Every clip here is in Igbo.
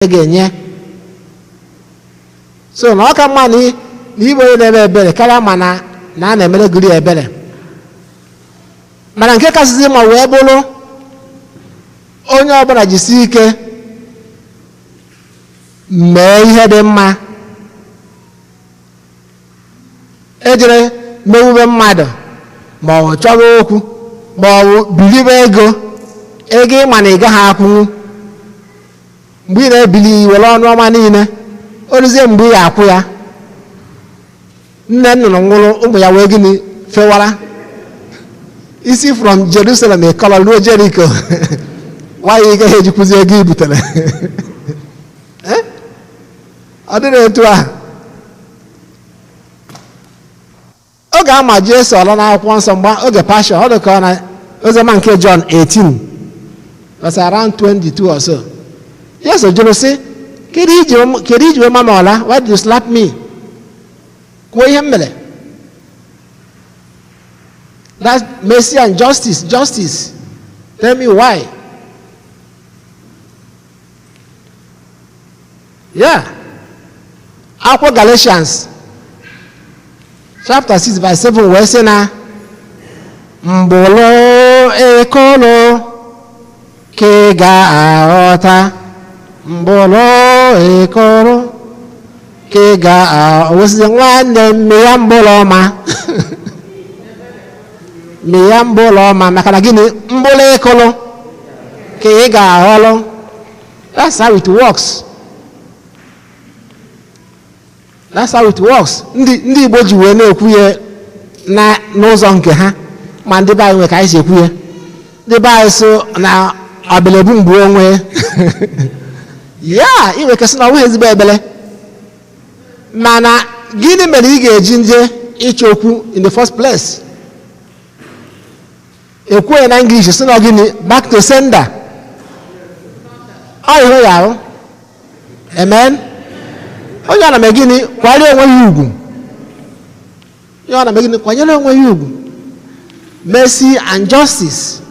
Ga-enye so na ọ ka mma na ịbụ onye na-eme ebere karịa ma na a na-emere gịrị ebere. Mana nke kasịzi mma wee bụrụ onye ọbụla jisi ike mee ihe dị mma, ejere mewube mmadụ ma ọ bụ chọba okwu ma ọ bụ bilibe ego ego ịma na ị gaghị akwụnwu. Mgbe ị na-ebili were ọnụ ọma niile, o ruzie mgbe ị ga-akwụ ya, nne nnụnụ nwụrụ, ụmụ ya wee gịnị fewara isi from Jerusalem ịkọrọ ruo Jericho. Nwaanyị ị gaghị ejikwuzi ego i butere. Ọ dịrị etu a. Oge ama Jesu ọla n'akwụkwọ nsọ mgbe oge Passion, ọ dị ka ọ na oziọma nke John 18 was around 22 or so. Jesu jụrụ sị, kedu iji wee ma m ọla? Why did you slap me? Kwuo ihe m mere. That's mercy and justice, justice. Tell me why. Yeah. Akwụkwọ Galatians chapter 6 verse 7 wee sị na mgbụlụ ekolo ka ị ga-aghọta, mgbụlụ ekolo ka ị ga-awụsị nwanne m mịya mgbụlụ ọma, mịya mgbụlụ ọma, maka na gịnị? Mgbụlụ ekolo ka ị ga-aghọlụ. That's how it works. That's how it works. Ndị Igbo ji wee na-ekwu ya na n'ụzọ nke ha, ma ndị be anyị nwe ka anyị si ekwu ya. Ndị be anyị so na ọbelebu mgbu onwe ya, inwe kesị na ọ bụghị ezigbo ebele. Mana gịnị mere ị ga-eji nje ịchọ okwu in the first place? Ekwughị na English sị na gịnị? Back to sender. Ọ ihe ya ahụ. Amen. Onye ọ na-eme gịnị? Kwanyere onwe ya ugwu. Onye ọ na-eme gịnị? Kwanyere onwe ya ugwu. Mercy and justice.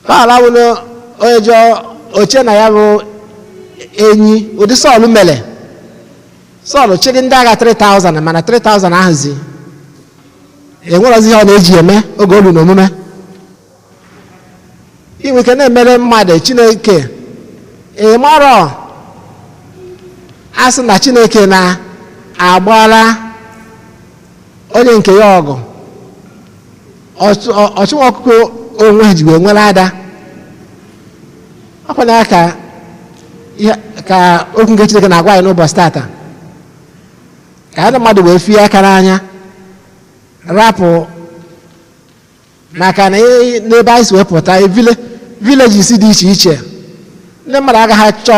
Paul abụrụ onye jụọ oche na ya bụ enyi ụdị Sọl mere. Sọl chịrị ndị agha 3000, mana 3000 ahụzi enwerozi ihe ọ na-eji eme oge olu na omume. Inwe ike na-emere mmadụ Chineke ị marọ a sị na Chineke na-agbara onye nke ya ọgụ, ọchụnwa ọkụkọ onwe ji wee nwere ada. Ọkwana ka ka okwu nke Chineke na-agwa anyị n'ụbọchị tata, ka ndị mmadụ wee fie aka n'anya rapụ, maka na n'ebe anyị si wee pụta villages dị iche iche, ndị mmadụ agaghị achọ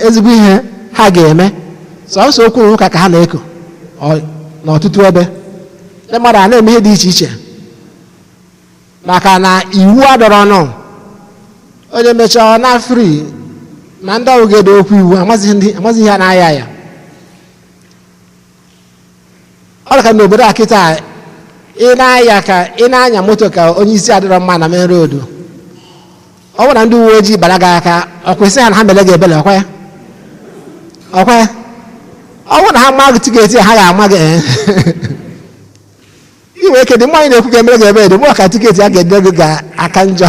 ezigbo ihe ha ga-eme. Sọsọ okwu na ụka ka ha na-eko n'ọtụtụ ebe. Ndị mmadụ a na-eme ihe dị iche iche maka na iwu adọrọ nọ. Onye mechaa ọ na free, ma ndị ọrụ ga-edo okwu iwu amazighị ihe a na-aya ya. Ọ dị ka n'obodo a kịta, ị na-aya ka ị na-anya moto ka onye isi adịrọ mma na main road, ọ bụrụ na ndị uwe ojii bara gị aka, ọ kwesị ha na ha mere gị ebere? Ọkwa ya, ọkwa ya. Ọ bụrụ na ha maa gị ticket, ha ga-ama gị. Ị nwere ike dị mma anyị na-ekwu ka emere gị ebere, dị mma ka ticket a ga-ede gị ga-aka njọ.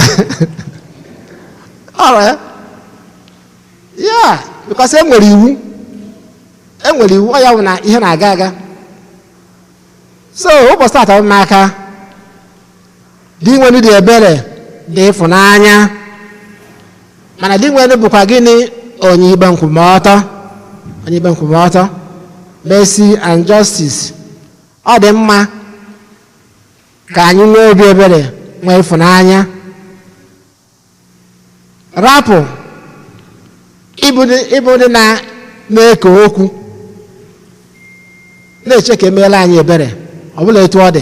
Ọrụ ya, because e nwere iwu, e nwere iwu. Ọ ya bụ na ihe na-aga aga. So ụbọchị tata m aka dị nwere dị ebere dị ịfụnanya, mana dị nwere bụkwa gịnị? Onye ikpe nkwụmọtọ, onye ikpe nkwụmọtọ, mercy and justice. Ọ dị mma ka anyị nwee obi ebere, nwee ịfụnanya, rapụ ịbụ ndị na-eke okwu na-eche ka emeela anyị ebere. Ọ bụla etu ọ dị,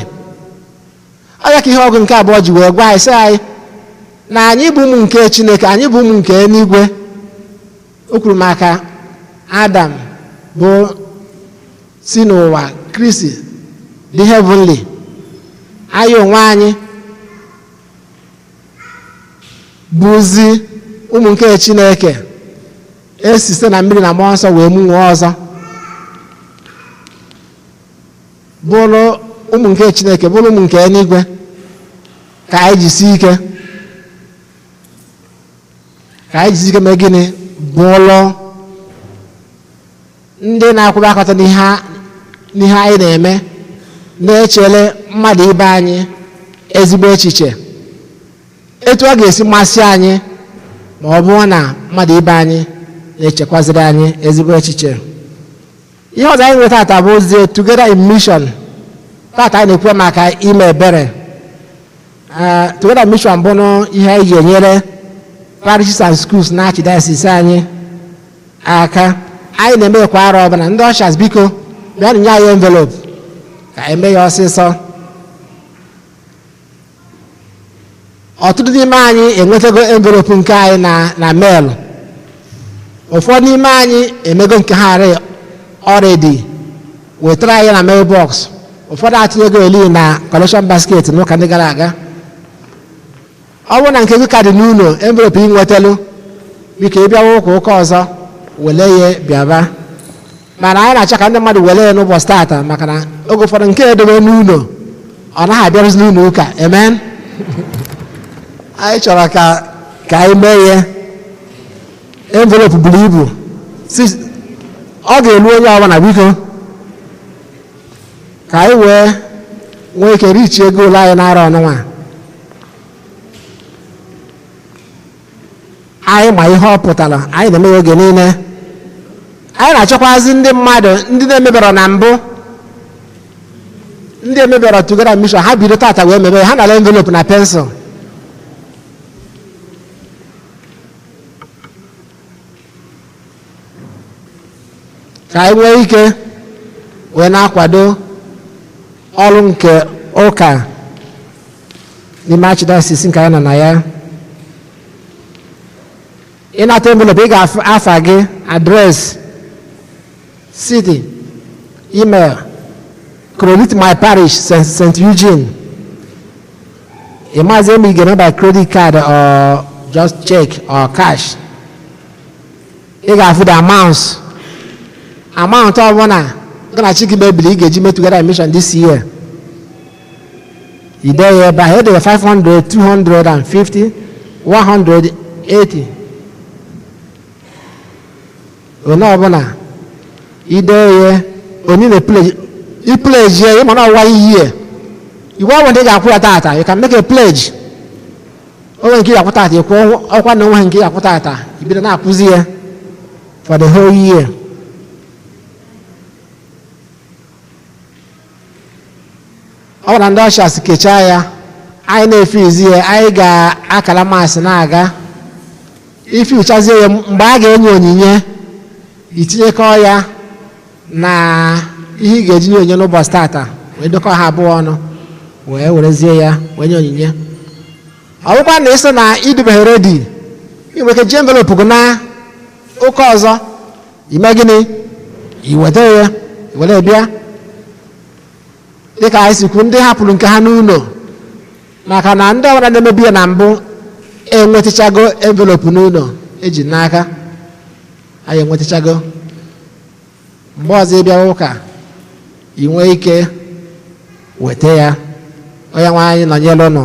ọ ya ka ihe ọgụ nke abụọ ji wee gwa anyị sị anyị na anyị bụ ụmụ nke Chineke, anyị bụ ụmụ nke eluigwe. O kwuru maka Adam bụ si n'ụwa, Kristi dị heavenly. Anyị onwe anyị bụzi ụmụ nke Chineke. Esi site na mmiri na mmụọ nsọ wee mụnwee ọzọ, bụrụ ụmụ nke Chineke, bụrụ ụmụ nke eluigwe. Ka anyị jisie ike, ka anyị jisie ike mee gịnị? Bụrụ ndị na-akwụba akọta n'ihe anyị na-eme, na-echere mmadụ ibe anyị ezigbo echiche, etu ọ ga-esi masị anyị ma ọ bụrụ na mmadụ ibe anyị na-echekwaziri anyị ezigbo echiche. Ihe ọzọ anyị nwere tata bụ ozi Together in Mission. Tata anyị na-ekwu maka ime ebere. Together in Mission bụ ihe anyị ji enyere parishes and schools na archdiocese anyị aka. Anyị na-eme kwa arọ ọbụla. Ndị ushers, biko bịa nye anyị envelope ka eme ya ọsịsọ. Ọtụtụ n'ime anyị enwetago envelope nke anyị na mail. Ụfọdụ n'ime anyị emego nke ha already, wetara anyị na mailbox. Ụfọdụ atinyego eli na collection basket n'ụka ndị gara aga. Ọ bụrụ na nke gị ka dị n'ụlọ, envelope ị nwetalu, biko ị bịawa ụka ụka ọzọ wele ya bịaba. Mana anyị na-achọ ka ndị mmadụ wele ya n'ụbọchị taata, maka na oge ụfọdụ nke edobe n'ụlọ ọ naghị abịarụzi n'ụlọ ụka. Amen. Anyị chọrọ ka anyị mee ya. Envelope buru ibu, ọ ga-elu onye ọbụla. Biko ka anyị wee nwee ike richi ego ụlọ anyị n'arọ ọnụnwa. Anyị ma ihe ọ pụtara, anyị na-eme ya oge niile. Anyị na-achọkwazi ndị mmadụ ndị na-emebere na mbụ, ndị emebere Together Mission, ha bido tata wee mebe. Ha nara envelope na pensụl. Ka anyị nwee ike wee na-akwado ọrụ nke ụka n'ime archdiocese nke anyị nọ na ya. Ịnata envelope, ị ga-afa gị, address, city, email, credit my parish, St. Eugene. Ị maazị eme, ị ga-eme by credit card or just check or cash. Ị ga-afụ the amounts, amount ọbụla gị na chi gị mebiri ị ga-eji mee Together Mission this year. Ide ya ebe ahụ. Edere 500, 250, 180, onye ọbụla ide ya, onye na-pledge, i pledge ya. Ịma na ọwa ihe iwu ọbụla ị ga-akwụ ya tata, you can make a pledge. Onwe nke ị ga-akwụ tata, ịkwụ ọkwa na onwe nke ị ga-akwụ tata, ibido na-akwụzi ya for the whole year. Ọ bụrụ na ndị ushers kechaa ya, anyị na-efe izi ya, anyị ga-akara maasị na-aga ife uchazie ya. Mgbe a ga-enye onyinye, itinyekọ ya na ihe ị ga-eji nye onyinye n'ụbọchị tata, wee dokọ ha abụọ ọnụ, wee werezie ya wee nye onyinye. Ọ bụkwa na ịsị na idubeghị ready, ị nwere ike ji envelope gị na ụka ọzọ. Ime gịnị? I weta ya were bịa. Dịka anyị si kwu, ndị hapụrụ nke ha n'ụlọ, maka na ndị ọbụla na-emebi ya na mbụ enwetachago envelope n'ụlọ eji n'aka. Anyị enwetachago. Mgbe ọzọ ị bịawa ụka, ị nwee ike weta ya. Onye nwe anyị nọnyere ụnụ.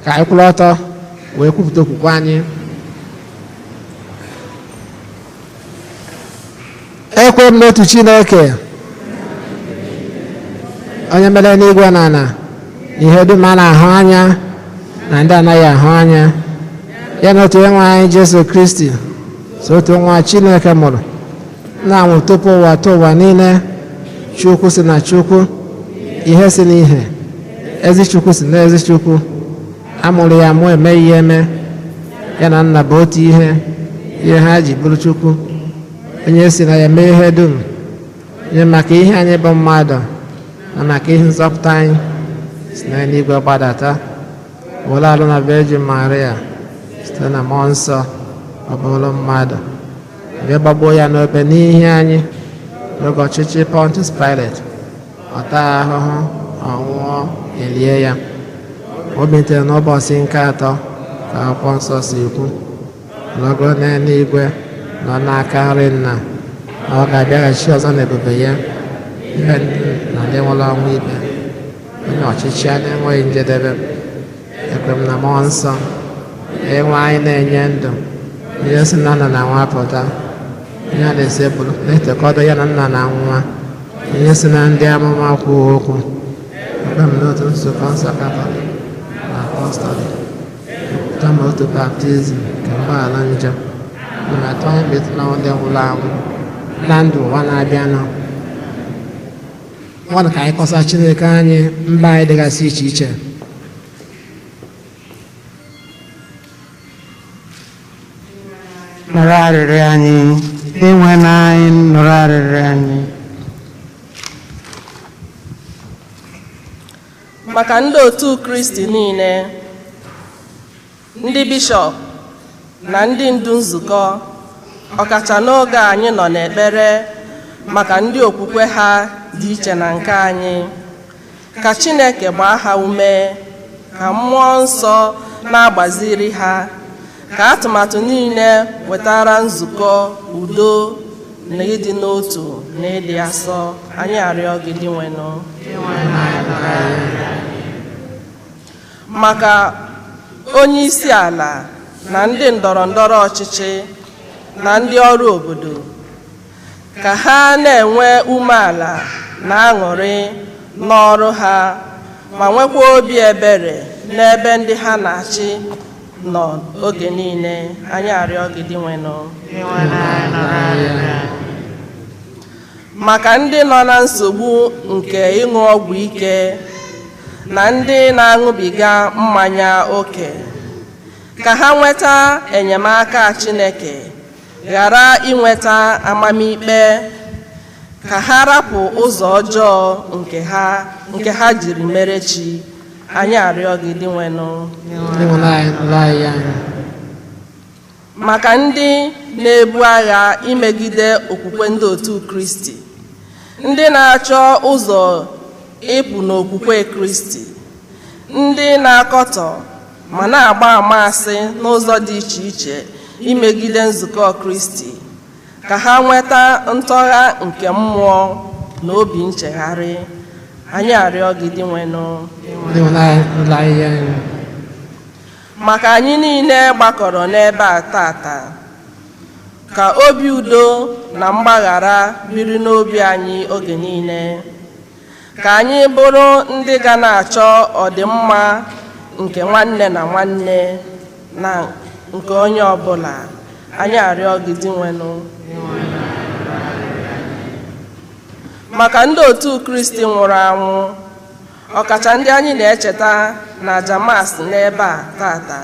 Ka anyị kwụrụ ọtọ wee kwupụta okwukwe anyị. Ekwe m n'otu Chineke, onye mere n'igwe na ala na ihe dum a na-ahụ anya na ndị anaghị ahụ anya, ya na otu onye nwe anyị Jesu Kristi, so otu nwa Chineke mụrụ na-anwụ tupu ụwa tụ ụwa niile, Chukwu si na Chukwu, ihe si n'ihe, ezi Chukwu si na ezi Chukwu, amụrụ ya mụ emeghị ya eme, ya na nna bụ otu ihe, ihe ha ji bụrụ Chukwu, onye si na ya mee ihe dum, onye maka ihe anyị bụ mmadụ na maka ihe nzọpụta anyị si n'eluigwe gbadata, were alụ na Virgin Maria, site na mmụọ nsọ ọ bụrụ mmadụ, bịa gbagbuo ya n'obe n'ihi anyị n'oge ọchịchị Pontius Pilate, ọ taa ahụhụ, ọ nwụọ, elie ya, o bilitere n'ụbọchị nke atọ ka akwụkwọ nsọ si kwu. Lọgoro n'eluigwe, nọ n'aka nri nna. Ọ ga-abịaghachi ọzọ n'ebube ya, ihe ndị na ndị nwụrụ anwụ ikpe, onye ọchịchị ya na-enweghị njedebe. Ekwe m na mmụọ nsọ, enwe anyị na-enye ndụ, onye si na nna na nwa pụta, onye a na-esepụrụ na-etekọdo ya na nna na nwa, onye si na ndị amụma kwuo okwu. Ekwe m n'otu nzukọ nsọ Katọlik na apọstọlik, ekwupụta m otu baptizim nke mgbaghara njọ, na atụ anya mbilite n'ọnwụ ndị nwụrụ anwụ, na ndụ ụwa na-abịanụ. Nwanụ ka anyị kọsa Chineke anyị mba anyị dịgasị iche iche. Nụrụ arịrịọ anyị. Dinwenụ anyị, nụrụ arịrịọ anyị. Maka ndị otu Kristi niile, ndị bishọp na ndị ndu nzukọ, ọkacha n'oge a anyị nọ n'ekpere maka ndị okwukwe ha dị iche na nke anyị, ka Chineke gbaa ha ume, ka mmụọ nsọ na-agbaziri ha, ka atụmatụ niile wetara nzukọ udo na ịdị n'otu na ịdị asọ. Anyị arịọ gị, Dinwenụ. Maka onye isi ala na ndị ndọrọ ndọrọ ọchịchị na ndị ọrụ obodo, ka ha na-enwe umeala na aṅụrị n'ọrụ ha, ma nwekwa obi ebere n'ebe ndị ha na-achị nọ oge niile. Anyị arịọ gị, Dinwenụ. Maka ndị nọ na nsogbu nke ịṅụ ọgwụ ike na ndị na-aṅụbiga mmanya ókè, ka ha nweta enyemaka Chineke, ghara inweta amamikpe, ka ha rapụ ụzọ ọjọọ nke ha jiri mere chi. Anyị arịọ gị, Dinwenụ. Dinwenụ anyị, nụrụ anyị anyị. Maka ndị na-ebu agha imegide okwukwe ndị otu Kristi, ndị na-achọ ụzọ ịpụ n'okwukwe Kristi, ndị na-akọtọ ma na-agba ama asị n'ụzọ dị iche iche imegide nzukọ Kristi, ka ha nweta ntọgha nke mmụọ na obi nchegharị. Anyị arịọ gị, Dinwenụ. Dinwenụ anyị, nụrụ anyị anyị. Maka anyị niile gbakọrọ n'ebe a tata, ka obi udo na mgbaghara biri n'obi anyị oge niile, ka anyị bụrụ ndị ga na-achọ ọdịmma nke nwanne na nwanne na nke onye ọbụla. Anyị arịọ gị, Dinwenụ. Maka ndị otu Kristi nwụrụ anwụ, ọkacha ndị anyị na-echeta na Jamas n'ebe a tata,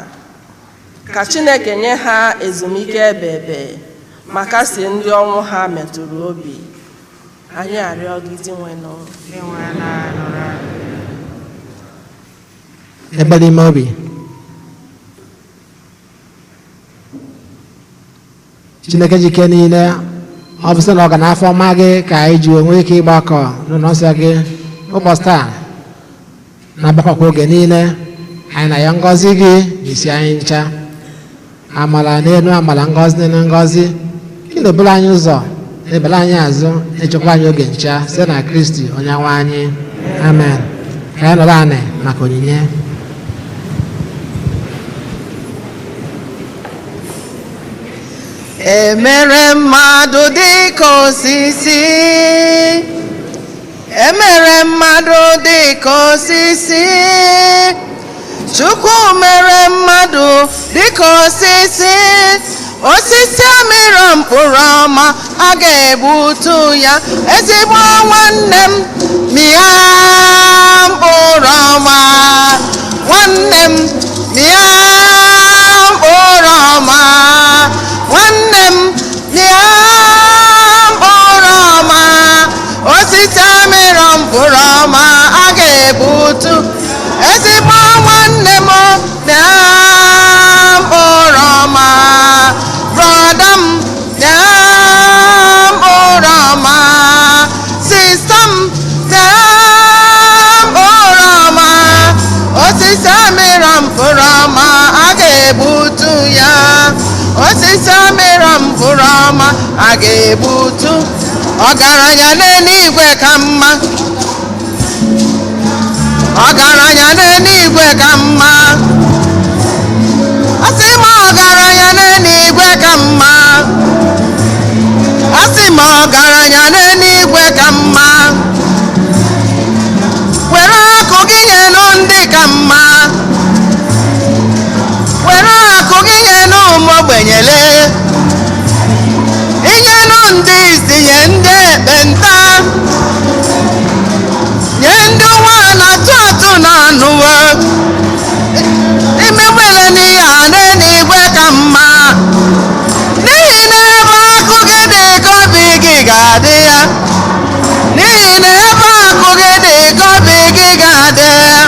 ka Chineke nye ha ezumike ebebe ma kasie ndị ọnwụ ha metụrụ obi. Anyị arịọ gị, Dinwenụ. Ekpere ime obi. Chineke jike niile, ọ bụ sị na ọ ga n'afọ ọma gị ka anyị ji onwe ike ịgbakọ n'ụlọ nsọ gị ụbọchị taa na-agbakọkwa oge niile. Anyị na ya ngọzi gị n'isi anyị ncha, amala n'elu amala, ngọzi n'elu ngọzi, gị na-eburu anyị ụzọ, na-ebere anyị azụ, na-echekwa anyị oge ncha, site na Kristi onye nwe anyị. Amen. Ka anyị nọrọ anị maka onyinye. Emere mmadụ dịka osisi, emere mmadụ dịka osisi, Chukwu mere mmadụ dịka osisi, osisi amịrọ mkpụrụ ọma, a ga-egbutu ya. Ezigbo nwanne m, mịa mkpụrụ ọma. Nwanne m, mịa mkpụrụ ọma. Nwanne m, mịa mkpụrụ ọma. Osisi amịrọ mkpụrụ ọma, a ga-egbutu. Ezigbo nwanne m, mịa mkpụrụ ọma. Brother m, mịa mkpụrụ ọma. Sister m, mịa mkpụrụ ọma. Osisi amịrọ mkpụrụ ọma, a ga amịrọ mkpụrụ ọma, a ga-egbutu. Ọgaranya n'eluigwe ka mma, ọgaranya n'eluigwe ka mma. Asị m ọgaranya n'eluigwe ka mma, asị m ọgaranya n'eluigwe ka mma. Were akụ gị nyenụ ndị ka mma, were akụ gị nyenụ ụmụ ogbenyele, inyenụ ndị isi, nye ndị ekpenta, nye ndị ụwa na-atụ atụ na anụwo imewele n'ihe a n'eluigwe ka mma. N'ihi na ebe akụ gị dị ka obi gị ga-adị ya, n'ihi na ebe akụ gị dị ka obi gị ga-adị ya.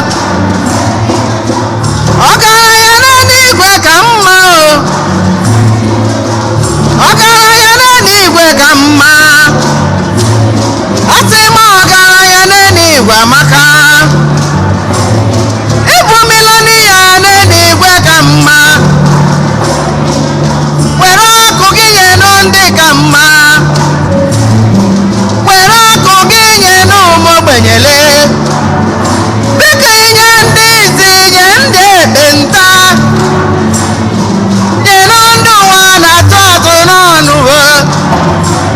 Ọgaranya n'eluigwe ka mma o, ọgaranya n'eluigwe ka mma. Asị m ọgaranya n'eluigwe amaka. Ịbụ milonia n'eluigwe ka mma. Were akụ gị nyenụ ndị ka mma, were akụ gị nyenụ ụmụ ogbenyele, biko inye ndị isi, nye ndị ekpenta, nyenụ ndị ụwa na-atụ atụ n'ọnụ o.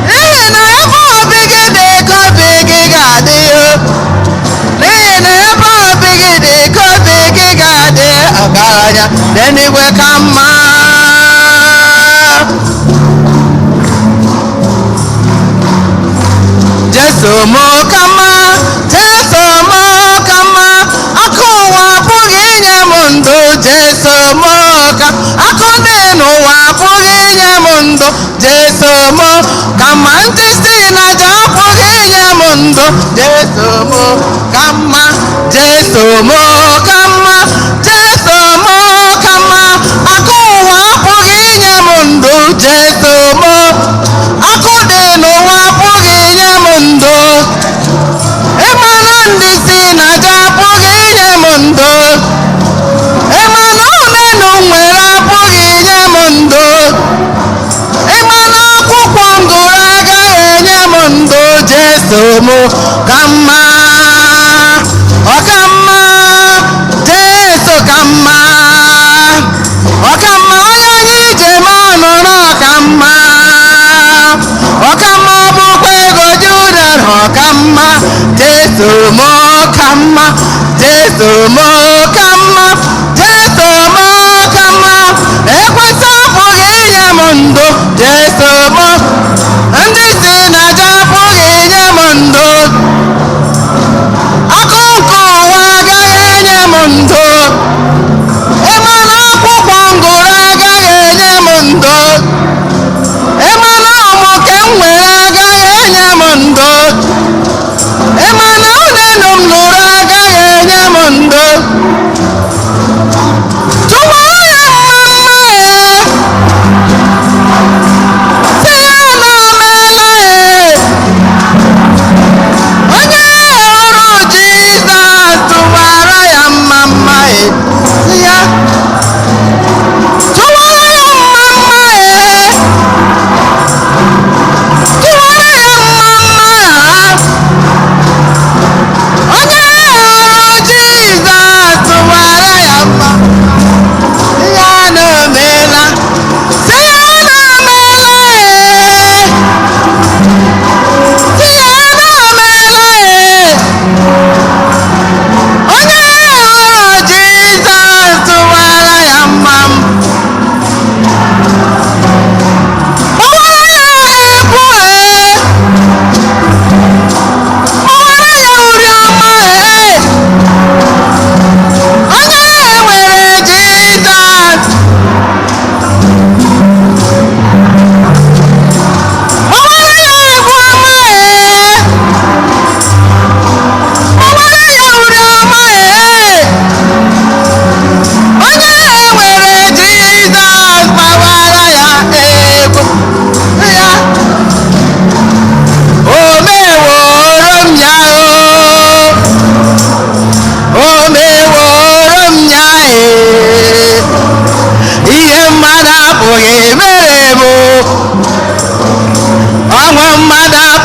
N'ihi na ebe obi gị dị ka obi gị ga-adị o, n'ihi na ebe obi gị dị ka obi gị ga-adị. Ọgaranya n'eluigwe ka mma. Jesu mụ ka mma, Jesu mụ ka mma. Akụ ụwa apụghị inye m ndụ. Jesu mụ ka, akụ dị n'ụwa apụghị inye m ndụ. Jesu mụ ka mma, ndị si n'aja apụghị inye m ndụ. Jesu mụ ka mma, Jesu mụ ka mma, Jesu mụ ka mma. Akụ ụwa apụghị inye m ndụ. Jesu mụ, akụ dị n'ụwa apụghị inye m ndụ. Ịmana ndị si n'aja apụghị inye m ndụ. Ịmana unenu nwere apụghị inye m ndụ. Ịmana akwụkwọ ngụrụ agaghị enye m ndụ. Jesu mụ ka mma, ọ ka mma, Jesu ka mma, ọ ka mma. Onye anyị ije ma nọrọ ọ ka mma, ọ ka mma. Bụkwa ego Juda na ọ ka mma. Jesu mụ ka mma, Jesu mụ ka mma, Jesu mụ ka mma. Ekwesị apụghị inye m ndụ. Jesu mụ, ndị si n'aja apụghị inye m ndụ. Akụ nke ụwa agaghị enye m ndụ. Ịmana akwụkwọ ngụrụ agaghị enye m ndụ. Ịmana ọmụke m nwere agaghị enye m ndụ. Ịmana unenu m lụrụ agaghị enye m ndụ. Tụwara ya mma mma ee, sị ya na o meela ee. Onye hụrụ Jizọs, tụwara ya mma mma.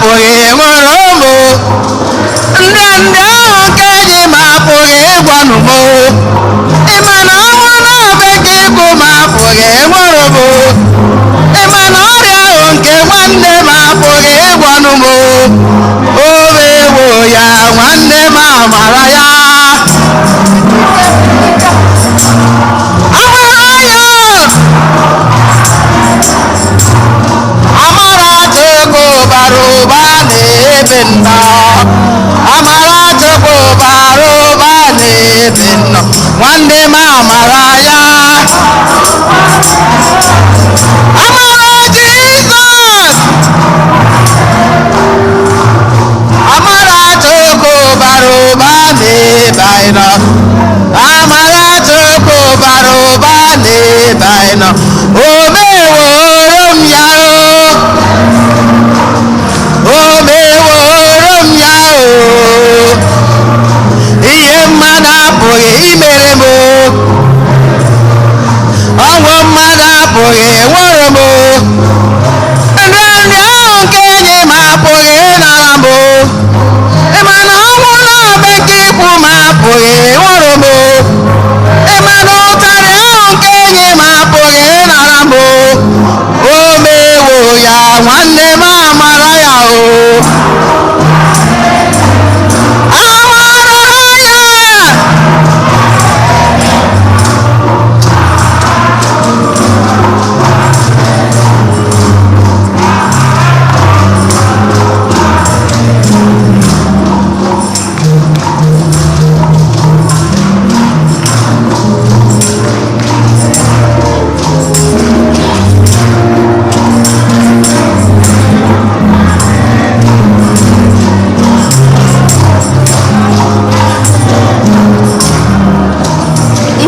apụghị nwụrụ m nrịanrịa ahụ nke enyi m apụghị ịgwọnụ m ịma na ọnwụ na-abịa nke ikwu m apụghị nwụrụ m ịma na ọrịa ahụ nke nwanne m apụghị ịgwọnụ m o mewo ya nwanne m amara ya amara ya amara Chukwu bara ụba n'ebe nnọ amara Chukwu bara ụba n'ebe nnọ nwanne m amara ya amara Jizọs amara Chukwu bara ụba n'ebe anyị nọ amara Chukwu bara ụba n'ebe anyị nọ o meworo m ya o o meworo m ya o ihe mmadụ apụghị imere m o ọnwụ mmadụ apụghị nwụrụ m o nrịanrịa ahụ nke enyi m apụghị ịnara m o ịma na ọnwụ na-abịa nke ikwu m apụghị nwụrụ m o ịma na ụtarị ahụ nke enyi m apụghị ịnara m o o mewo ya nwanne m amara ya o amara ya.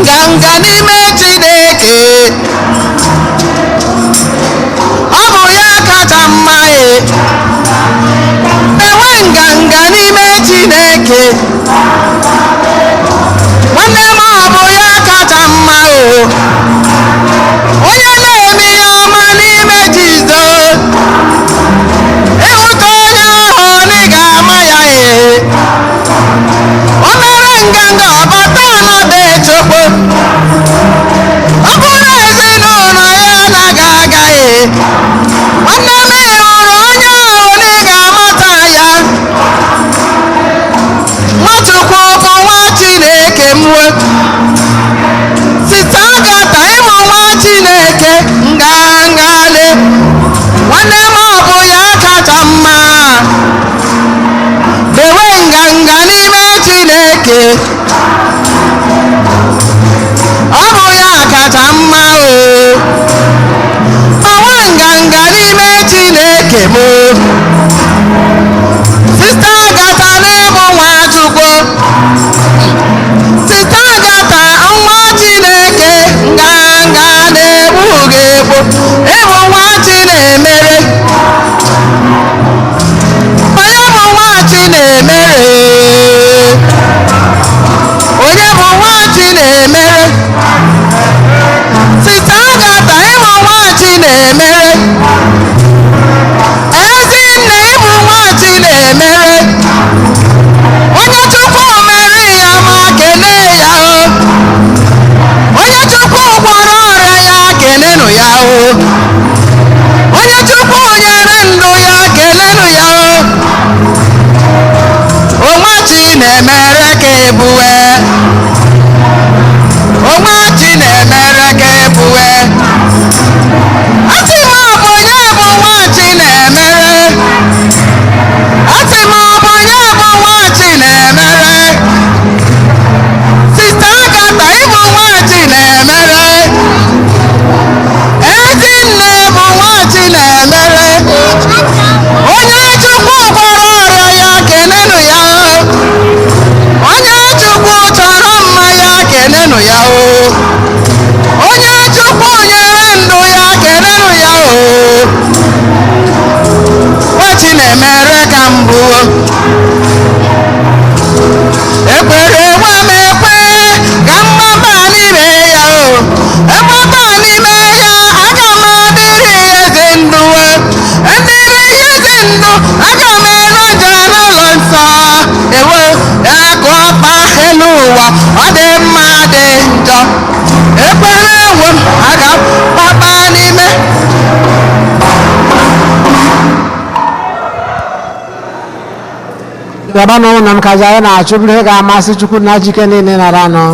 Nganga n'ime Chineke ọ bụ ya kacha mma e enwe nganga n'ime Chineke nwanne m ọ bụ ya kacha mma o onye na-eme ihe ọma n'ime Jizọs ịhụta onye ahụ na ị ga-ama ya ee o mere nganga ọbata ọnọdụ echekwa ọ bụrụ ezinụlọ ya anaghị aga ee nwanne m ị hụrụ onye ahụ na ị ga-amata ya Nwachukwu bụ nwa Chineke mwe site agata ịmụ nwa Chineke ngangale nwanne m ọ bụ ya kacha mma dewe nganga n'ime Chineke ọ bụ ya kacha mma o ọnwa nganga n'ime Chineke m sista Agata n'ịbụ Nwachukwu sista Agata nwa Chineke nganga na-egbu gị egbu ịbụ nwa Chinemere onye bụ nwa Chinemere onye bụ nwa Chinemere sista Agata ịbụ nwa Chinemere ezi ụwa ọ dị mma dị njọ ekpere nwe m aga m papa n'ime. Bịaba n'ụlọ m ka aja anyị na-achụ bụrụ ihe ga-amasị Chukwu na jike niile nara anọ.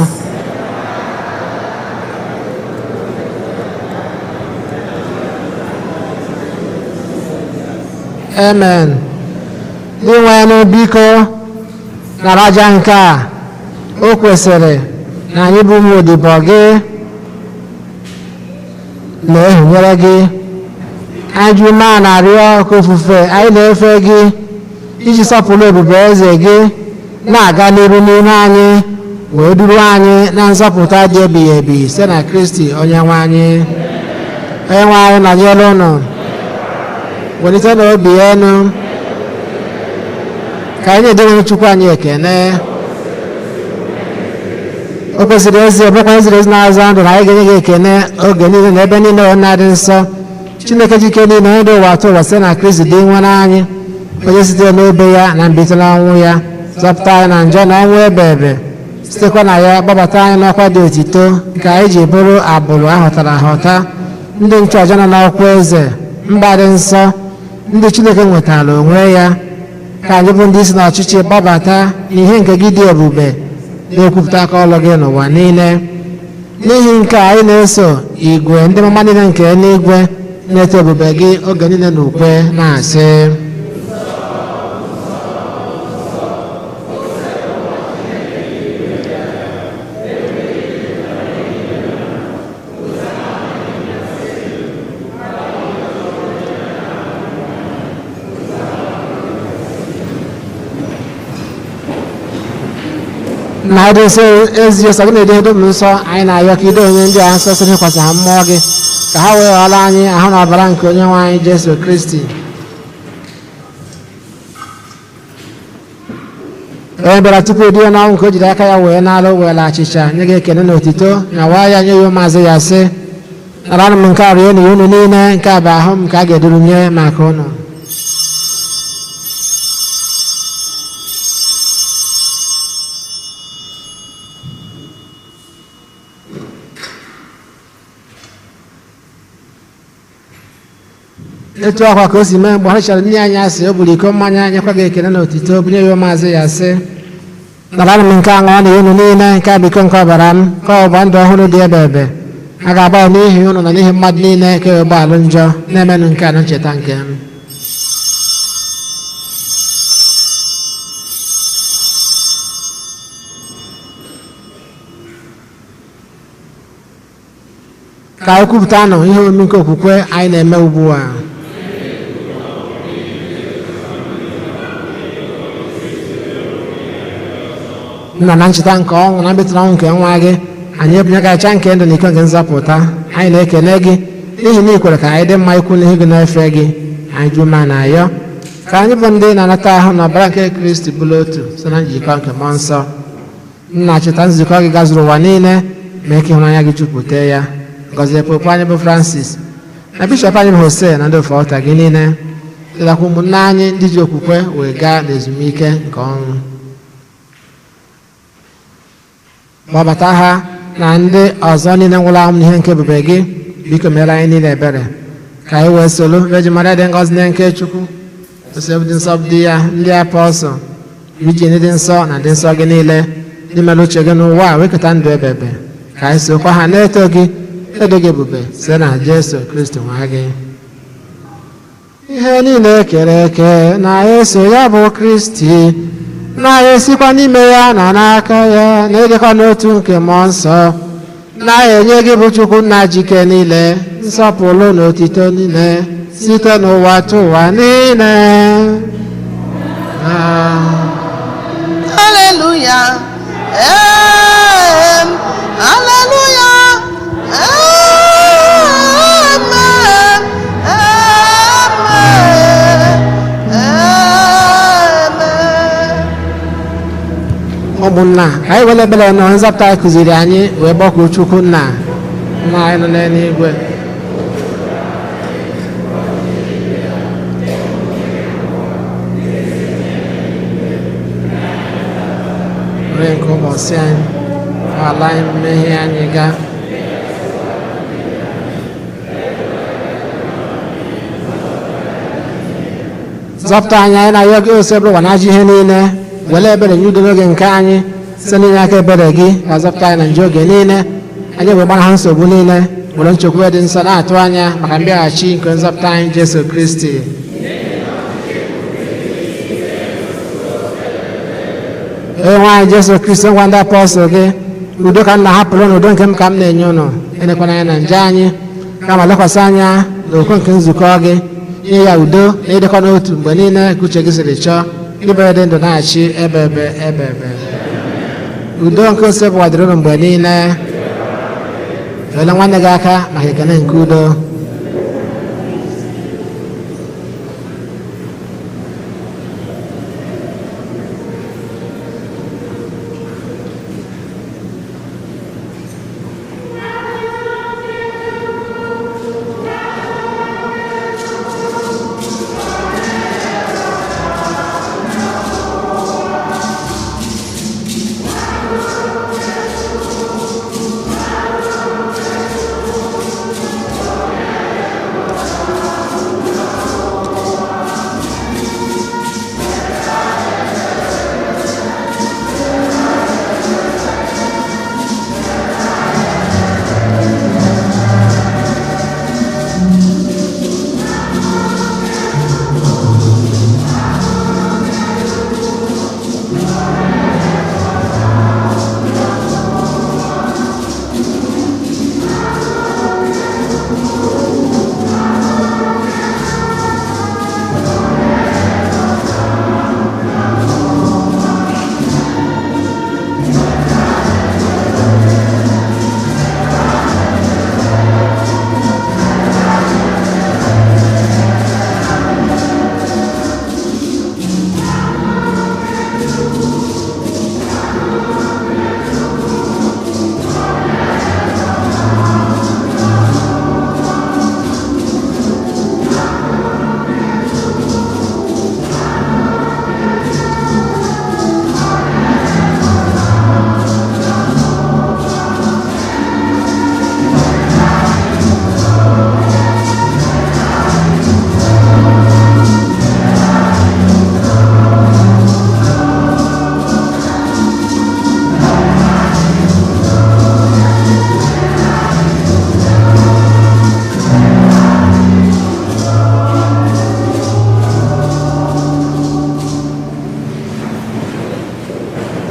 Amen. Ndị nwenụ, biko nara aja nke a. O kwesịrị na anyị bụ ụmụ odibo gị na-ehunyere gị. Anyị ji umeala na-arịọ ka ofufe anyị na-efe gị iji sọpụrụ ebube eze gị na-aga n'iru n'ihu anyị wee duru anyị na nzọpụta dị ebighị ebi site na Kristi onye nwe anyị. Onye nwe anyị nọnyere unu. Welite na obi enu ka anyị na-edewere Chukwu anyị ekene. O kwesịrị ezi ebekwa ziri ezi na-azụ ndụ na anyị ga-enye gị ekene oge niile na ebe niile ọ na-adị nsọ, Chineke jike niile, onye dị ụwa atọ ụwa, site na Kristi dị nwere anyị, onye sitere n'obe ya na mbilite n'ọnwụ ya zọpụta anyị na njọ na ọnwụ ebe ebe, sitekwa na ya gbabata anyị n'ọkwa dị otito nke anyị ji bụrụ agbụrụ ahụtara ahụta, ndị nchụàja nọ n'ọkwa eze, mba dị nsọ, ndị Chineke nwetara onwe ya, ka anyị bụ ndị si n'ọchịchị gbabata n'ihe nke gị dị ebube na-ekwupụta aka ọlụ gị n'ụwa niile. N'ihi nke a, anyị na-eso igwe ndị mama niile nke eluigwe na-eto ebube gị oge niile na ukwe na-asị: Na ịdị nsọ ezi ọsọ gị na-edo edo m nsọ, anyị na-ayọ ka ido onye ndị a nsọ site n'ịkwasị ha mmụọ gị, ka ha wee ghọrọ anyị ahụ na ọbara nke onye nwe anyị Jesu Kristi, onye bịara tupu di ya n'ọnwụ nke o jiri aka ya wee na-alụ were achịcha nye gị ekene na otito na waa ya nye ya ụmụazị ya, sị: "Naranụ m nke a rie na unu niile. Nke a bụ ahụ m nke a ga-eduru nye maka unu." Etu akwa ka o si mee mgbe ha chọrọ nne anyị asị, o buru iko mmanya nyekwa gị ekele na otito, bunye ya ụmụazị ya, sị: "Naranụ m nke a ṅụọ na unu niile. Nke a bụ iko nke ọbara m, nke ọgbụgba ndụ ọhụrụ dị ebe ebe. A ga-agba ya n'ihi unu na n'ihi mmadụ niile ka e gba alụ njọ. Na-emenụ nke a na ncheta nke m." Ka anyị kwupụtanụ ihe omume nke okwukwe anyị na-eme ugbu a. Nna, na ncheta nke ọnwụ na mmetụta ọnwụ nke nwa gị, anyị ebunyegacha nke ndụ na iko nke nzọpụta. Anyị na-ekele gị n'ihi na ị kwere ka anyị dị mma ikwu n'ihu gị na-efe gị. Anyị ju ma na ayọ ka anyị bụ ndị na-anata ahụ na ọbara nke Kristi bụrụ otu site na njikọ nke mmụọ nsọ. Nna, cheta nzukọ gị gazuru ụwa niile, mee ka ịhụnanya gị jupụta ya. Gọzie Popu anyị bụ Francis na bishọp anyị bụ Hose na ndị ofe ọta gị niile. Chetakwa ụmụnne anyị ndị ji okwukwe wee gaa n'ezumike nke ọnwụ, gbabata ha na ndị ọzọ niile nwụrụ anwụ n'ihe nke ebube gị. Biko mere anyị niile ebere ka anyị wee soro Virgin Maria dị ngọzi na nke Chukwu, Josef dị nsọ dị ya, ndị apọstọl, Virgin dị nsọ na ndị nsọ gị niile ndị mere uche gị n'ụwa a, wekọta ndụ ebebe, ka anyị sokwa ha na-eto gị, edo gị ebube site na Jesu Kristi nwa gị. Ihe niile kere eke na-eso ya bụ Kristi, na-esikwa n'ime ya na n'aka ya na-edekwa n'otu nke mmụọ nsọ, na-enye gị bụ Chukwu nna jike niile nsọpụrụ na otito niile site n'ụwa tụ ụwa niile. Hallelujah. Amen. Hallelujah. Amen. Amen. Amen. Ụmụnna, ka anyị were ebere na nzọpụta anyị kụziri anyị wee gbakọọ Chukwu nna. Nna anyị nọ n'eluigwe, nri nke ụbọchị anyị. Ala anyị mmehie anyị ga. Zọpụta anyị, anyị na-arịọ gị, Osebụrụwa na ajọ ihe niile. Were ebere nye udo n'oge nke anyị, site n'inye aka ebere gị ka zọpụta anyị na njọ oge niile. Anyị wee gbara ha nsogbu niile, were nchekwube dị nsọ na-atụ anya maka mbịaghachi nke nzọpụta anyị Jesu Kristi. Onye nwe anyị Jesu Kristi, ngwa ndị apọstụl gị, udo ka m na-ahapụrụ na udo nke m ka m na-enye ụnụ. Elekwana anya na nje anyị, kama lekwasị anya n'okwu nke nzukọ gị. Nye ya udo na ịdịkọ n'otu mgbe niile ka uche gị siri chọọ, ibere dị ndụ na-achị ebe ebe ebe ebe. Udo nke Osebụwa dịrị ụnụ mgbe niile. Wele nwanne gị aka maka ekele nke udo.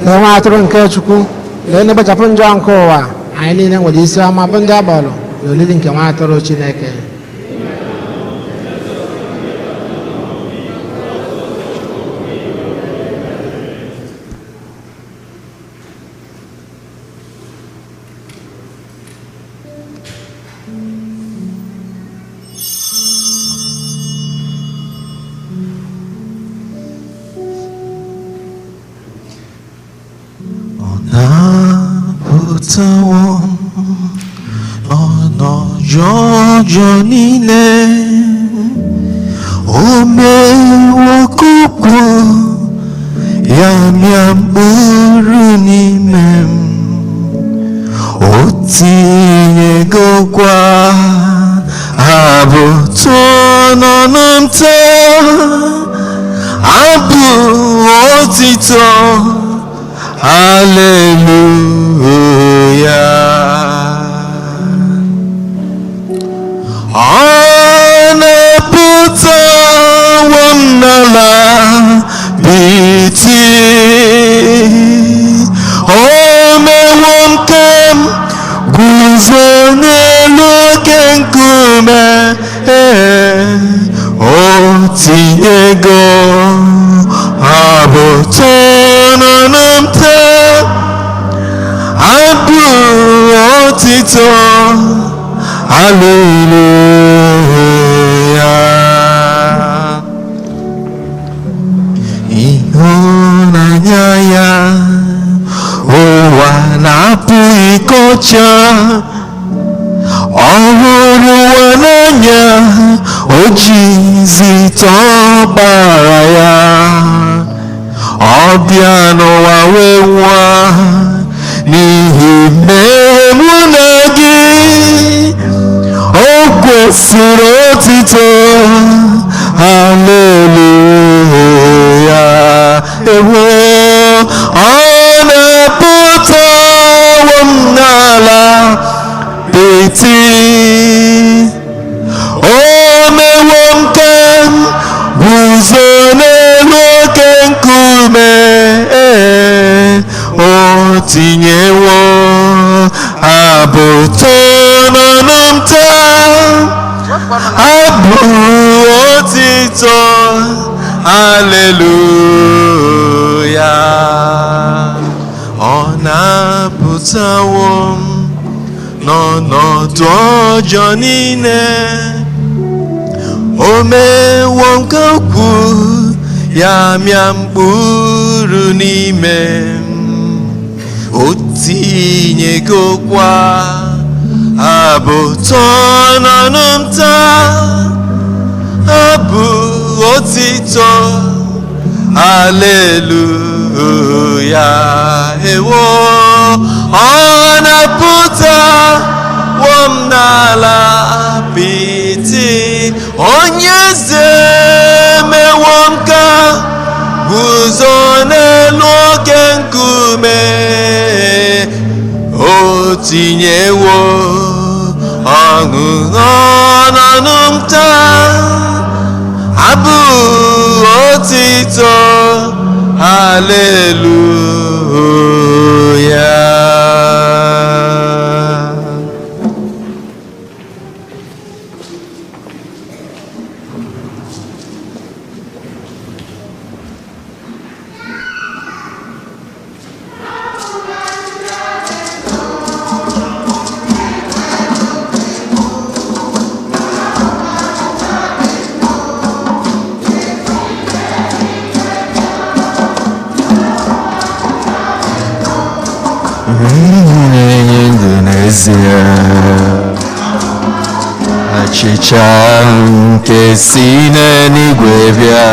Lee nwa atụrụ nke Chukwu, lee na-ekpochapụ njọ nke ụwa. Anyị niile nwere isi ọma bụ ndị agbọrọ na olili nke nwa atụrụ Chineke. Ọ na-apụtawo n'ọnọdụ ọjọọ niile, o mewo ka okwu ya mịa mkpụrụ n'ime m, o tinyegokwa abụ tụọ n'ọnụ m taa, abụ otito. Hallelujah. Ọ na-apụtawo m n'ala biti, o mewo m ka m guzo n'elu oke nkume, o tinyego abụ tọnụnụ m taa, abụ otito. Hallelujah. Ịhụnanya ya ụwa na-apụghị ịkọcha, ọ hụrụ ụwa n'anya, o jizi tọgbara ya, ọ bịa n'ụwa wee nwa n'ihi Mmehie mụ na gị, o kwesịrị otito. Haleluya. Ewo, ọ na-apụtawo m n'ala piti, o mewo m ka m guzo n'elu oke nkume. O tinyewo abụ n'ọnụ m taa, abụ otito. Haleluya. Ọ na-apụtawo m n'ọnọdụ ọjọọ niile, o mewo m ka okwu ya mịa mkpụrụ n'ime m, o tinyegokwa abụ n'ọnụ m taa, abụ otito. Haleluya. Ewo, ọ na-apụta m n'ala apịtị, onye eze mewo m ka guzo n'elu oke nkume, o tinyewo ọṅụ n'ọnụ m taa, abụ otito. Haleluya. Na-enye ndụ n'ezie, achịcha nke si n'eluigwe bịa,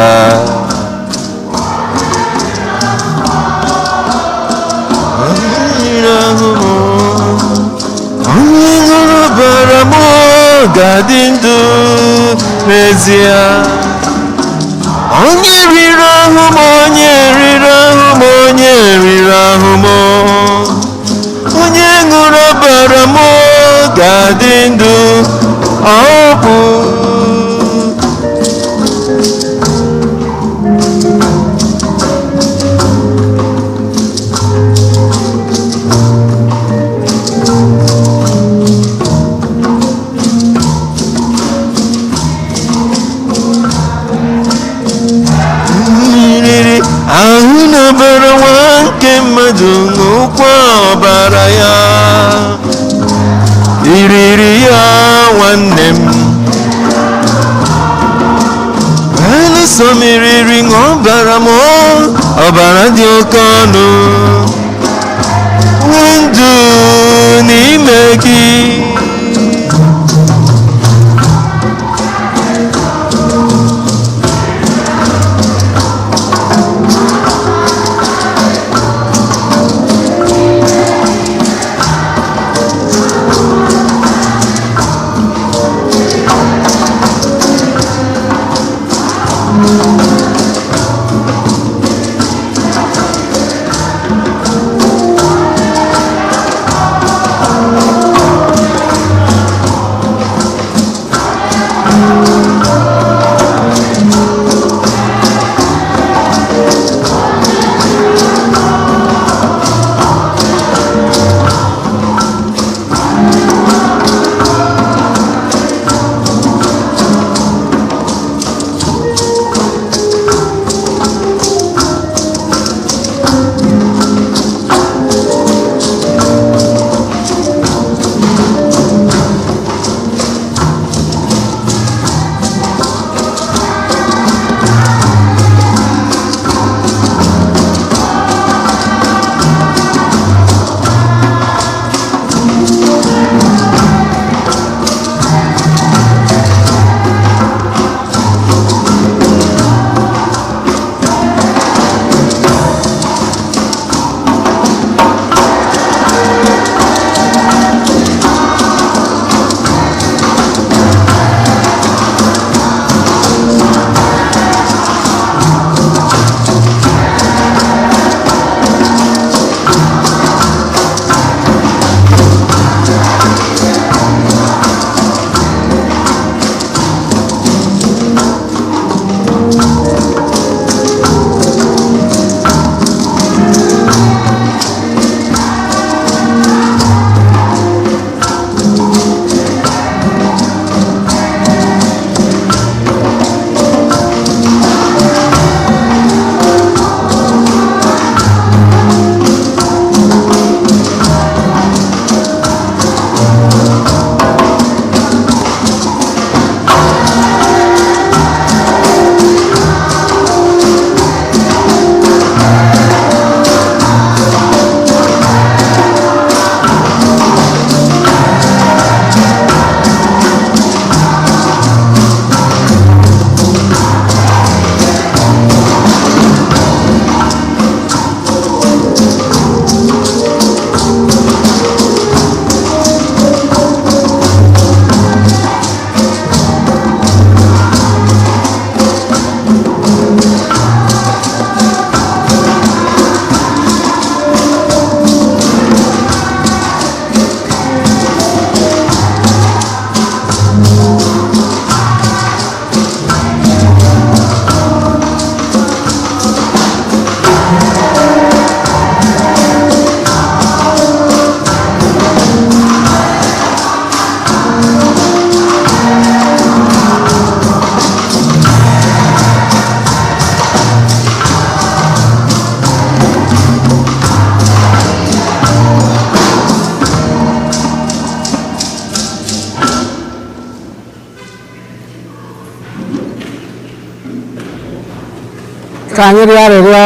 mmiri ahụ m, onye ṅụrụ ọbara m ga-adị ndụ n'ezie. Onye riri ahụ m, onye riri ahụ m, onye riri ahụ m, onye ṅụrụ ọbara m ga-adị ndụ. Ọ bụ riri ahụ n'ọbara nwa nke mmadụ, ṅụkwa ọbara ya, iriri ya nwanne m, alụso m iriri ṅụọ ọbara m, ọbara dị oke ọnụ, nwee ndụ n'ime gị. Ka anyị rịọ arịrịọ.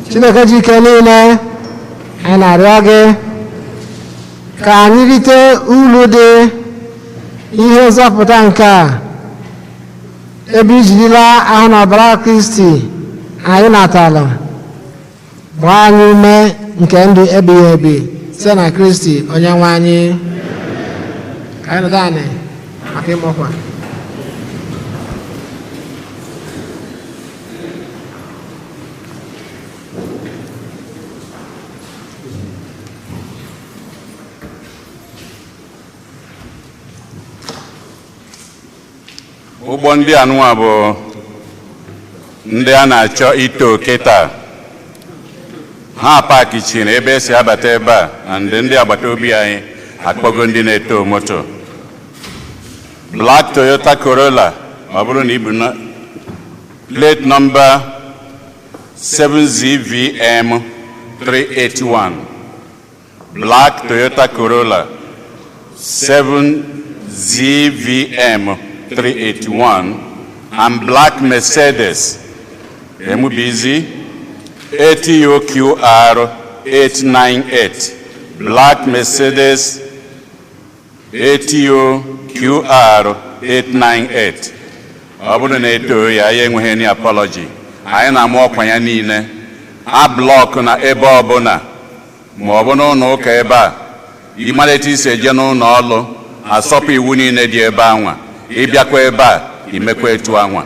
Chineke ji ike niile, anyị na-arịọ gị ka anyị rite uru dị ihe nzọpụta nke a, ebe ijirila ahụ na ọbara Kristi anyị natala gbaa anyị ume nke ndụ ebighị ebi, site na Kristi Onye nwe anyị. Ka anyị nọdụ anị maka ịma ọkwa. Ụgbọ ndị anụnwa bụ ndị a na-achọ ito oke taa. Ha pakichiri ebe esi abata ebe a na ndị agbata obi anyị akpọgo ndị na-eto moto. Black Toyota Corolla, ọ bụrụ na ibu na plate number 7ZVM 381, Black Toyota Corolla 7ZVM 381 and black Mercedes MBZ ATUQR 898, black Mercedes ATUQR 898. Ọ bụrụ na eto ya, anyị enweghị any apology. Anyị na-ama ọkwa ya niile a block na ebe ọbụla, ma ọ bụ n'ụlọ ụka ebe a. Ịmara etu isi eje n'ụlọ ọlụ, asọpụ iwu niile dị ebe anwa. Ịbịakwa ebe a, imekwa etu anwa.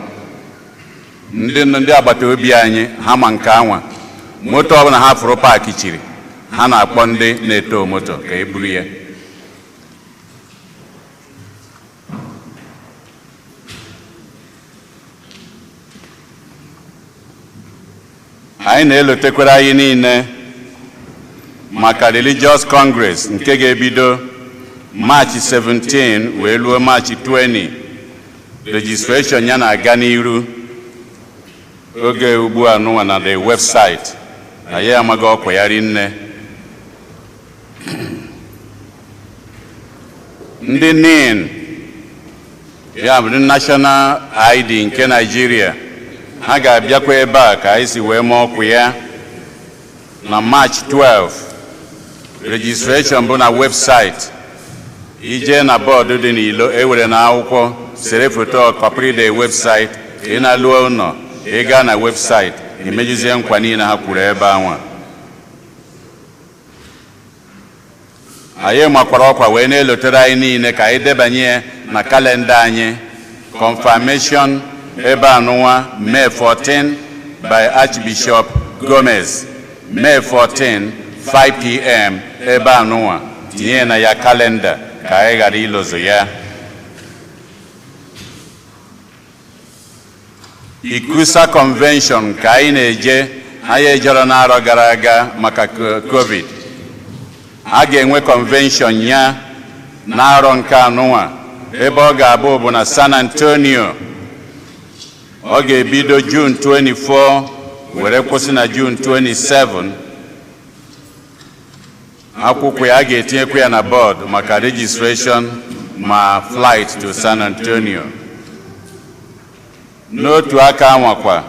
Ndị agbata obi anyị, ha ma nke anwa. Moto ọbụla ha fụrụ park chiri, ha na-akpọ ndị na-eto moto ka e buru ya. Anyị na-elotekwara anyị niile maka Religious Congress nke ga-ebido March 17 wee ruo March 20. Registration ya na-aga n'iru oge ugbu a nụnwa na the website. Anyị amaghị ọkwa ya rinne. Ndị NIN, ya bụ ndị National ID nke Nigeria, ha ga-abịakwa ebe a ka anyị si wee mee ọkwa ya na March 12. Registration bụ na website. Ije na bọọdụ dị n'ilo, ewere na akwụkwọ, sere foto, kọpịrị the website. Ị na-alụọ ụlọ, ị gaa na website, imejuzie nkwa niile ha kwuru ebe anwa. Anyị makwara ọkwa wee na-elotere anyị niile ka anyị debanye na kalenda anyị confirmation ebe anụnwa, May 14 by Archbishop Gomez, May 14, 5 p.m. ebe anụnwa. Tinye na ya kalenda ka anyị ghara ilozo ya. ICCUSA Convention ka anyị na-eje, anyị ejero n'arọ gara aga maka COVID. A ga-enwe convention ya n'arọ nke anụnwa. Ebe ọ ga-abụ bụ na San Antonio. Ọ ga-ebido June 24 were kwụsị na June 27. Akwụkwọ ya, a ga-etinyekwa ya na bọọdụ maka registration ma flight to San Antonio. N'otu aka anwakwa,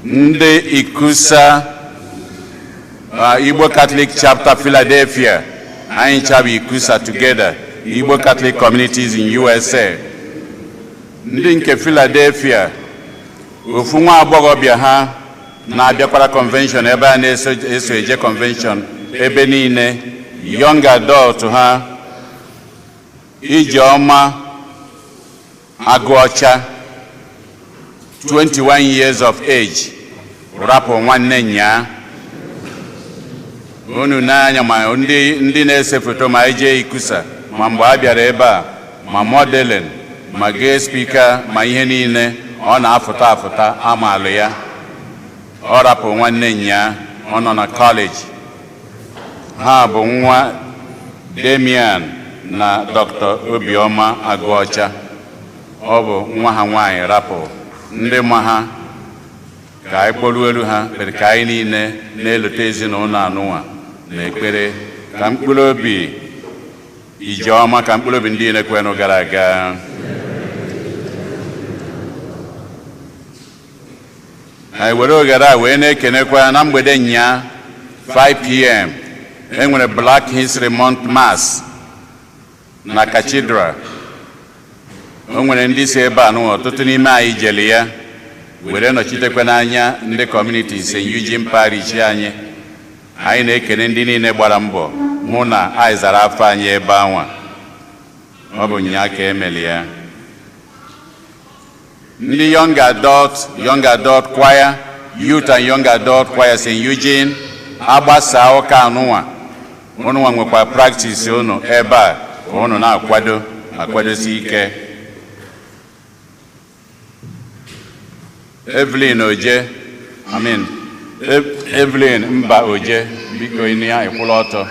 ndị ICCUSA, Igbo Catholic Chapter Philadelphia, anyị chabụ ICCUSA together, Igbo Catholic Communities in USA, ndị nke Philadelphia, ofu nwa agbọghọbịa ha na-abịakwara convention ebe a na-eso eso eje convention ebe niile, young adult ha, Ijeọma Agụọcha, 21 years of age, rapụ nwanne nyaa. Unu n'anya ma ndị na-ese foto ma eje ICCUSA, ma mgbe a bịara ebe a, ma modeling, ma guest speaker, ma ihe niile, ọ na-afụta afụta amalụ ya. Ọ rapụ nwanne nyaa. Ọ nọ na kọleji. Ha bụ nwa Damian na Dr. Obiọma Agụọcha. Ọ bụ nwa ha nwaanyị rapụ. Ndị ma ha, ka anyị kpọruo elu ha kpere, ka anyị niile na-elote ezinụlọ anụnwa na ekpere. Ka mkpụrụ obi ijeọma, ka mkpụrụ obi ndị niile kwenụ gara aga. Anyị were oghere a wee na-ekenekwa. Na mgbede nya 5 p.m. enwere Black History Month Mass na Cathedral. O nwere ndị si ebe a nụ, ọtụtụ n'ime anyị jeli ya were nọchitekwa n'anya ndị community St. Eugene Parish anyị. Anyị na-ekene ndị niile gbara mbọ hụ na anyị zara afọ anyị ebe anwa. Ọ bụ nya ka emeli ya. Ndị young adult choir, youth and young adult choir St. Eugene, agbasa ụka anụnwa, ụnụnwa nwekwa practice unu ebe a, ka unu na-akwado akwadosi ike. Evelyn Oje, I mean, Evelyn Mba Oje, biko, ịnụ ya ịkwụla ọtọ.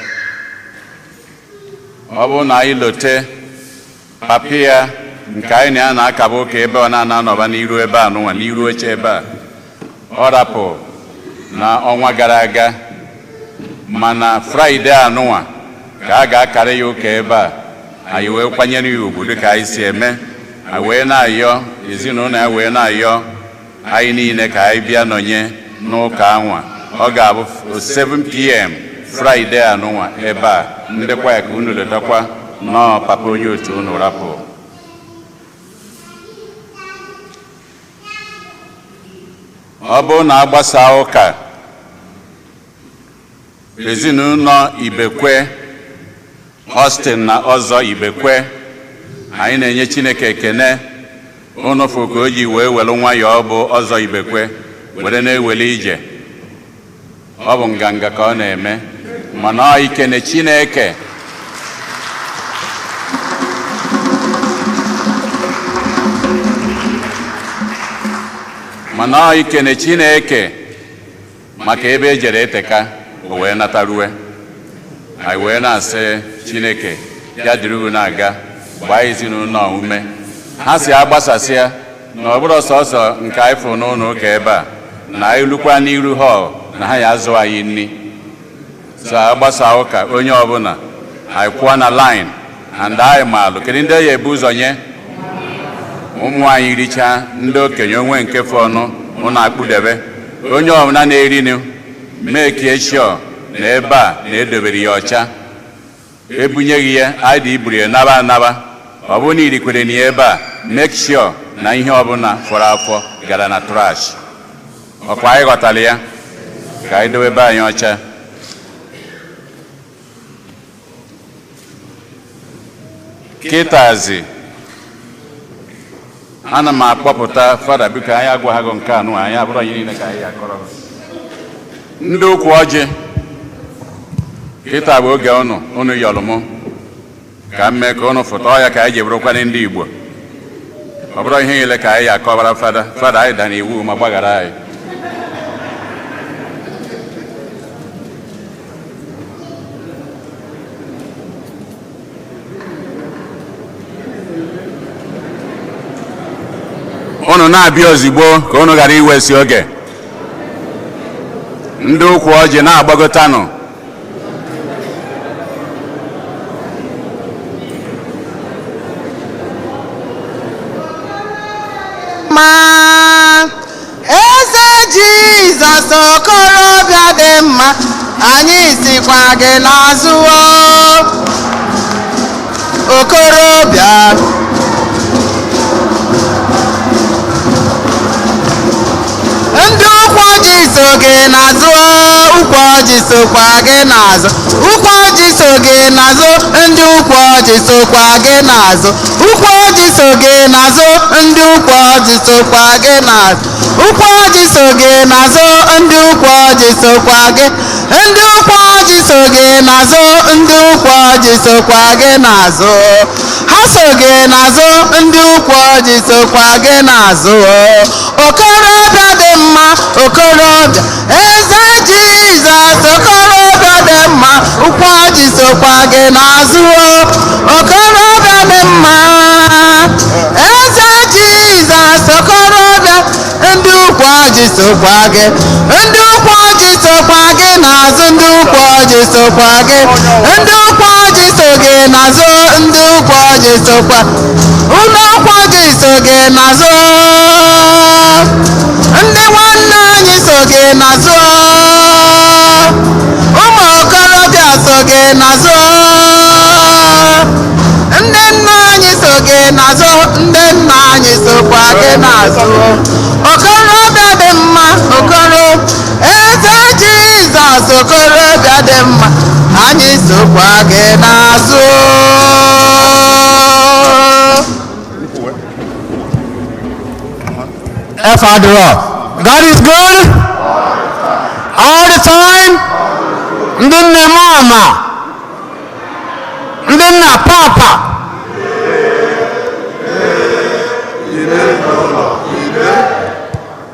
Ọ bụrụ na anyị lote papi ya nke anyị na ya na-akaba ụka ebe ọ na-ana anọba n'iru ebe a nụnwa, n'iru oche ebe a, ọ rapụ na ọnwa gara aga, mana Friday anụnwa ka a ga-akara ya ụka ebe a. Anyị wee kwanyere ya ugwu dịka anyị si eme. Anyị wee na-ayọ ezinụlọ ya, wee na-ayọ anyị niile ka anyị bịa nọnye n'ụka anwa. Ọ ga-abụ 7 p.m. Friday anụnwa ebe a. Ndịkwa ya ka unu letakwa nọọ papa onye otu unu rapụ. Ọ bụrụ na agbasa ụka, ezinụlọ Ibekwe, Austin na ọzọ Ibekwe, anyị na-enye Chineke ekene. Ụnụ fụ ka o ji wee welu nwayọọ bụ ọzọ Ibekwe were na-eweli ije. Ọ bụ nganga ka ọ na-eme, mana ọ ikene Chineke. Mana ọ ikene Chineke maka ebe ejere eteka o wee natarue. Anyị wee na-asị Chineke ya dịrị unu na-aga, gbaa ezinụlọ ume. Ha si agbasasịa na ọ bụrụ sọsọ nke anyị fụrụ n'ụlọ ụka ebe a, na anyị lukwa n'iru hall na ha ya azụ anyị nri. So agbasa ụka, onye ọbụla anyị kwụọ na line and anyị maalụ kedu ndị ya ebu ụzọ nye ụmụ anyị richaa, ndị okenye onwe nke fọnụ ụnụ akpụdebe. Onye ọbụla na-erinu, make sure na ebe a na-edobere ya ọcha. Ebunyeghị ya anyị dị iburu ya naba anaba. Ọ bụrụ na irikwere na ya ebe a, make sure na ihe ọbụla fọrọ afọ gara na trash. Ọkwa anyị ghọtara ya, ka anyị dobe ebe anyị ọcha. Kịtazi ana m akpọpụta Fada. Biko, anyị agwaghị nke anụ anyị abụrụ anyị niile ka anyị akọrọ ndị ụkwụ ọjị. Kịta bụ oge ụnụ ụnụ yọrọ mụ ka m mee ka ụnụ fụta ọya ka anyị ji bụrụkwana ndị Igbo. Ọ bụrụ ihe niile ka anyị akọwara Fada. Fada, anyị dara iwu ma gbaghara anyị. Unu na-abịa ozigbo ka unu ghara iwesi oge. Ndị ụkwụ ọjị na-agbagotanụ. Ma eze Jizọs, okorobịa dị mma, anyị sikwa gị n'azụ o. Okorobịa, ndị ụkwụ ọjị so gị n'azụ, ụkwụ ọjị sokwa gị n'azụ, ụkwụ ọjị so gị n'azụ, ndị ụkwụ ọjị sokwa gị n'azụ, ụkwụ ọjị so gị n'azụ, ndị ụkwụ ọjị sokwa gị n'azụ, ụkwụ ọjị so gị n'azụ, ndị ụkwụ ọjị sokwa gị, ndị ụkwụ ọjị so gị n'azụ, ndị ụkwụ ọjị sokwa gị n'azụ, ha so gị n'azụ, ndị ụkwụ ọjị sokwa gị n'azụ. Okorobịa dị mma, okorobịa, eze Jizọs, okorobịa dị mma, ụkwụ ọjị sokwa gị n'azụ. Okorobịa dị mma, eze Jizọs, okorobịa, ndị ụkwụ ọjị sokwa gị, ndị ụkwụ ọjị sokwa gị n'azụ, ndị ụkwụ ọjị. sokwa gị, ndị ụkwa ọjị so gị n'azụ, ndị ụkwa ọjị sokwa, ndị ụkwa ọjị so gị n'azụ, ndị nwanne anyị so gị n'azụ, ụmụ okorobịa so gị n'azụ, ndị nna anyị so gị n'azụ, ndị nna anyị sokwa gị n'azụ. Okorobịa dị mma, okoro eze Jizọs, okorobịa dị mma, anyị sokwa gị n'azụ. F adịrọ. God is good all the time. Ndị nne m ama, ndị nna papa.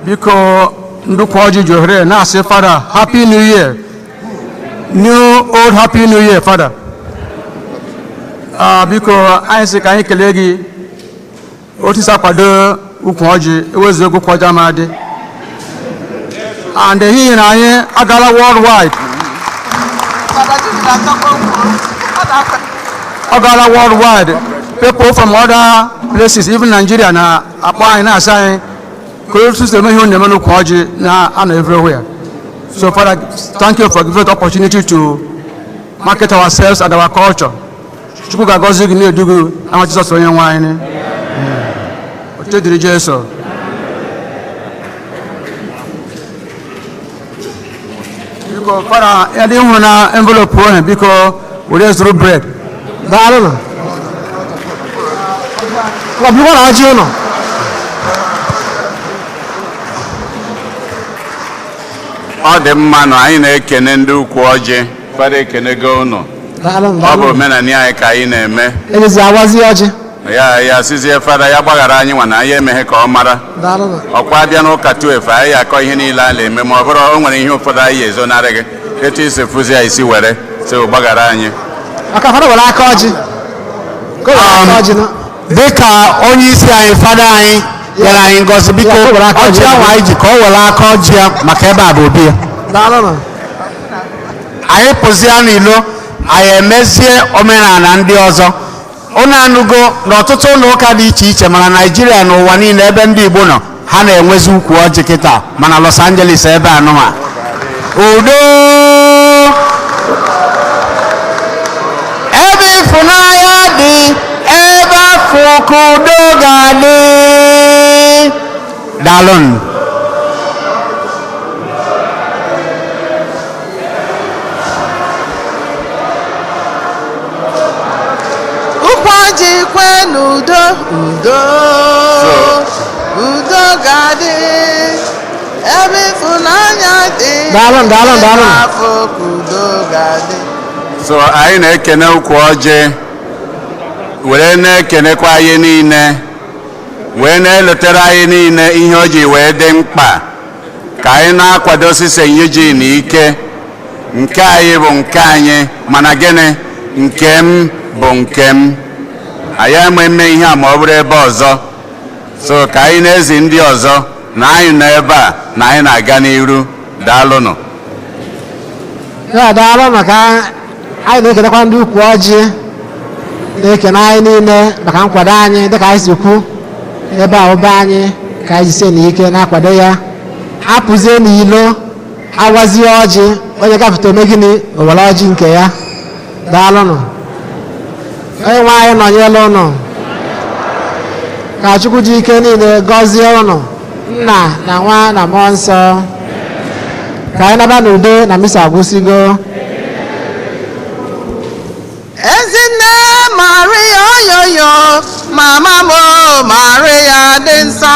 Biko, ndụkwa ọjị ji ohere na-asị Fada, Happy New Year, new old happy new year, Fada. Ah, biko, anyị sị ka anyị kelee gị otu isi akwado ukwu ọjị, ewezu egwu ukwu ọjị amadị and ehihie na anyị agala worldwide. Ọ gaala worldwide. People from other places, even Nigeria, na-akpọ anyị na-asị anyị ka otu si eme ihe unu na-eme n'ukwu ọjị na-anọ everywhere. So Father, thank you for giving us the opportunity to market ourselves and our culture. Chukwu ga-agọzi gị na-edu gị n'aha Jizọs onye nwe anyị. Otuto dịrị Jesu. Biko Fada, ya dị hụ na envelope ahụ, biko were zụrụ bread. Daalụnụ. Ọ bụrụkwa na ọjị ụnọ. Ọ dị mma na anyị na-ekene ndị ukwu ọjị. Fada ekenego unu. Daalụnụ, Ọ bụ daalụnụ. omenala anyị ka anyị na-eme. Ejezi awazi ọjị. Ya ya sizie fada ya gbaghara anyị nwa na anyị emeghe ka ọ mara. Daalụnụ. Ọkwa abịa n'ụka 12 anyị akọ ihe niile a na-eme, ma ọ bụrụ o nwere ihe ụfọdụ anyị ezonarị gị etu isi fụzi ya isi were si gbaghara anyị. Maka fada were aka ọjị. Ka o were aka ọjị na. Dịka onye isi anyị, fada anyị nyere anyị ngọzi, biko Ya, ka o were aka ọjị ọjị. ahụ anyị ji, ka o were aka ọjị ya maka ebe a bụ obi ya. Daalụnụ. Anyị pụzie n'ilo, anyị emezie omenala ndị ọzọ. Unu anụgo n'ọtụtụ ụlọ ụka dị iche iche mana Naijiria na ụwa niile ebe ndị Igbo nọ, ha na-enwezi ukwu ọjị kịta, mana Los Angeles ebe anụma udo, ebe ịfụnanya dị, ebe afọ ka udo ga-adị. Daalụnụ. Ụkwa ọjị kwe n'udo, udo, udo ga-adị ebe ịfụnanya dị. Daalụ, daalụ, daalụ. Ebe afọ ka udo ga-adị. So anyị na-ekene ukwu ọjị, were na-ekenekwa anyị niile, wee na-elotere anyị niile ihe o ji wee dị mkpa ka anyị na-akwado St. Eugene ike. Nke anyị bụ nke anyị, mana gịnị nke m bụ nke m. Anyị ama eme ihe a ma ọ bụrụ ebe ọzọ. So ka anyị na-ezi ndị ọzọ na anyị nọ ebe a na anyị na-aga n'iru. Daalụnụ. Ya, daalụ. Maka anyị na-ekenekwa ndị ukwu ọjị, na-ekene anyị niile maka nkwado anyị. Dịka anyị si kwu, ebe a ụba anyị ka anyị jisie n'ike na-akwado ya. Apụzie n'ilo, awazie ọjị, onye gafete ome gịnị, o were ọjị nke ya. Daalụnụ. Onye nwe anyị nọnyere ụnụ. Ka Chukwu ji ike niile gọzie ụnụ, nna na nwa na mmụọ nsọ. Ka anyị naba n'udo na misa agwụsịgo. Ezinne Maria oyoyo, mama m Maria dị nsọ.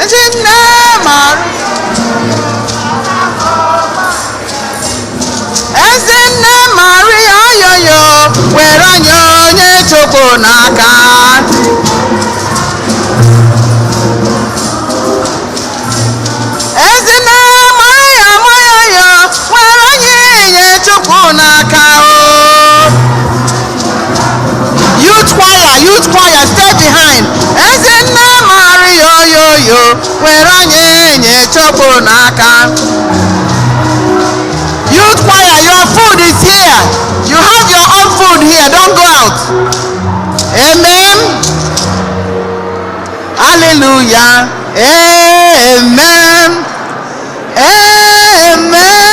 Ezinne Maria, Ezinne Maria oyoyo, were anyị onye Chukwu n'aka. Ezinne Maria oyoyo, were anyị nye Chukwu n'aka o. Youth choir, youth choir, stay behind. Ezinne Maria oyoyo, were anyị nye Chukwu n'aka. Youth choir, your food. is here. You have your own food here. Don't go out. Amen. Hallelujah. Amen. Amen.